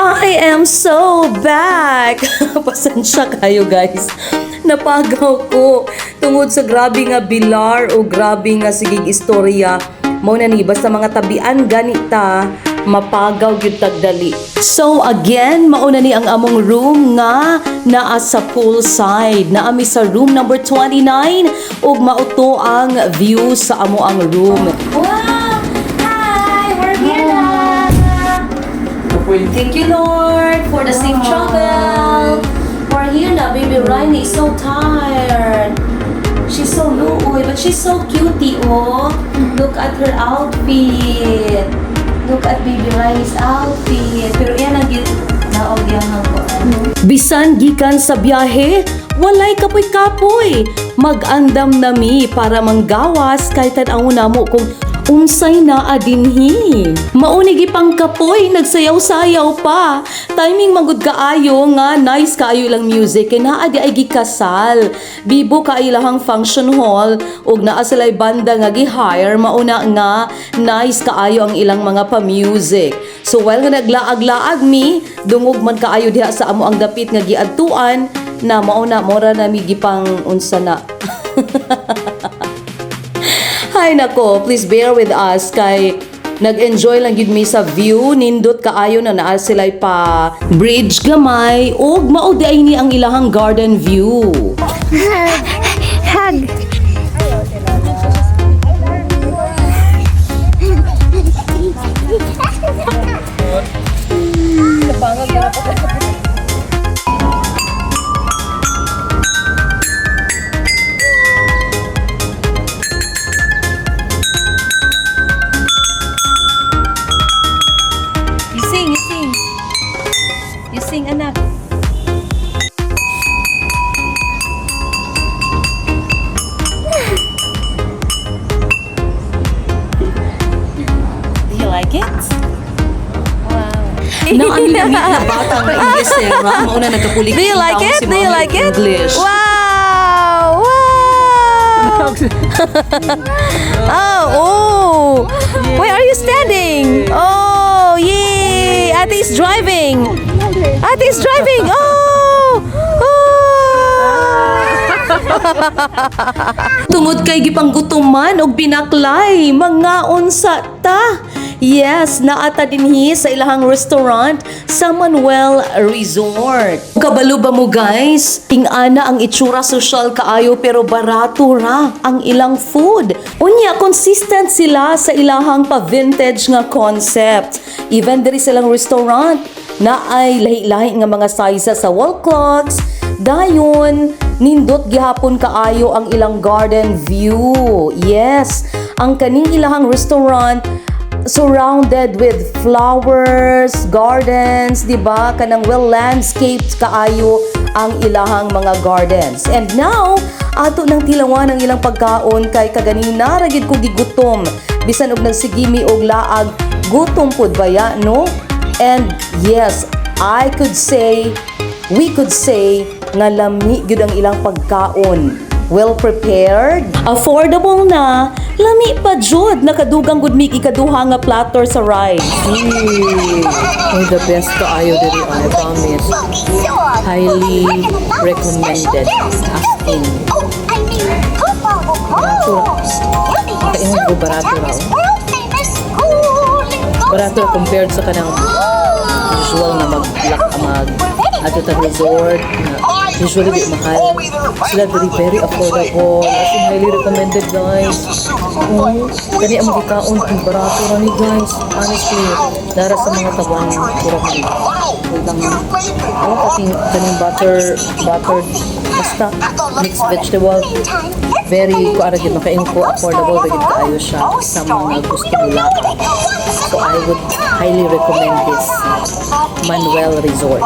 I am so back! Pasensya kayo, guys. Napagaw ko tungod sa grabe nga bilar o grabe nga sigig istorya. Mao na ni, basta mga tabian ganita, mapagaw gyud tagdali. So again, mauna ni ang among room nga naa sa poolside. Naami sa room number 29 ug mauto ang view sa amo ang room. Wow! Hi! We're here na! Thank you, Lord, for the safe travel. We're here na. Baby Riley is so tired. She's so luoy, but she's so cutie, oh. Look at her outfit. Look at baby Riley's outfit. Pero yan ang naog yan ang Bisan gikan sa biyahe, walay kapoy-kapoy. Mag-andam nami para manggawas kay tan-aw namo kung unsay naa dinhi. Mauni gipang kapoy, nagsayaw-sayaw pa. Timing magud kaayo nga nice kaayo ilang music kay naa di ay gikasal. Bibo kaayo ilahang function hall ug naa sila'y banda nga gi-hire, mauna nga nice kaayo ang ilang mga pa-music. So while nga naglaag-laag mi, dungog man kaayo diha sa amo ang dapit nga giadtuan na mauna mora na mi gipang unsa na. Hay nako, please bear with us kay nag-enjoy lang gyud mi sa view. Nindot kaayo na naa sila'y pa bridge gamay ug mao di ay ni ang ilahang garden view. Hug. You sing, you sing. You sing, anak. Do you like it? Wow. Naami na na bata nga Inglesera, mauna nagkapulik. Do you like it? Si Do you Mami like it? English. Wow! Wow! Oh! Why are you standing? Oh, yay! Ate is driving. Ate is driving. Oh! Oh! Tungod kay gipanggutuman og binaklay, mga unsa ta. Yes, naata dinhi sa ilahang restaurant sa Manuel Resort. Kabalo ba mo, guys? Tingana ang itsura, social kaayo, pero barato ra ang ilang food. Unya, consistent sila sa ilahang pa-vintage nga concept. Even diri sa ilang restaurant, na ay lahi-lahi nga mga sizes sa wall clocks. Dayon, nindot gihapon kaayo ang ilang garden view. Yes, ang kaning ilahang restaurant surrounded with flowers, gardens, di ba? Kanang well landscaped kaayo ang ilahang mga gardens. And now, ato nang tilawan ang ilang pagkaon kay kaganina ra gid ko gigutom. Bisan og nagsigimi og laag, gutom pud baya, no? And yes, I could say, we could say nga lami gyud ang ilang pagkaon. Well prepared, affordable na, lami pa jud, nakadugang gud mig ikaduha nga platter sa rice. Ay, the best kaayo diri, I promise. Highly recommended. As in. Kaingon ko barato raw. Barato compared sa kanang usual na mag mag ato ta resort na usually di mahal. Sila diri very affordable. As in, highly recommended, guys. Oh, kani ang magkaon kung barato ra ni, guys. Honestly, dara sa mga taban kurang lang. Oh, kating kaning butter butter basta mixed vegetable, very kuara gid, makaingon ko affordable ra gid kaayo siya sa mga gusto nila. So I would highly recommend this Manuel Resort.